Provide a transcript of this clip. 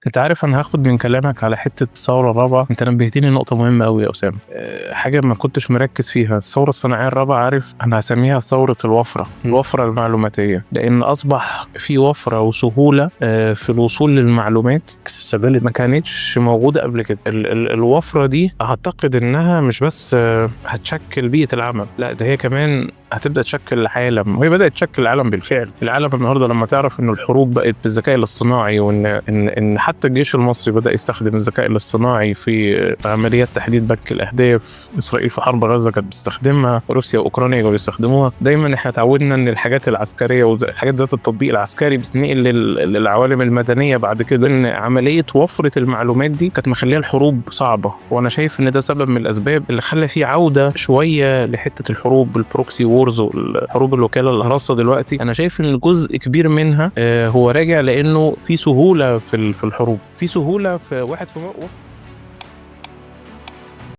انت عارف، انا هاخد من كلامك على حتة الثورة الرابعه. انت نبهتني نقطة مهمة قوي يا اسامه، حاجة ما كنتش مركز فيها. الثورة الصناعية الرابعه، عارف انا هسميها ثورة الوفره، الوفرة المعلوماتيه، لان اصبح في وفرة وسهولة في الوصول للمعلومات accessibility. ما كانتش موجودة قبل كده. ال ال الوفرة دي اعتقد انها مش بس هتشكل بيئة العمل، لا ده هي كمان هتبدا تشكل العالم، وهي بدات تشكل العالم بالفعل. العالم النهارده لما تعرف ان الحروب بقت بالذكاء الاصطناعي، وان ان ان حتى الجيش المصري بدا يستخدم الذكاء الاصطناعي في عمليات تحديد بنك الاهداف، اسرائيل في حرب غزة كانت بتستخدمها، روسيا واوكرانيا كانوا بيستخدموها. دايما احنا اتعودنا ان الحاجات العسكرية والحاجات ذات التطبيق العسكري بتنقل للعوالم المدنية بعد كده، ان عملية وفرة المعلومات دي كانت مخليها الحروب صعبه. وانا شايف ان ده سبب من الاسباب اللي خلى في عوده شوية لحته الحروب ال proxy wars والحروب الوكالة الخاصة دلوقتي. انا شايف ان جزء كبير منها هو راجع لانه في سهولة في الحروب، في سهولة في واحد في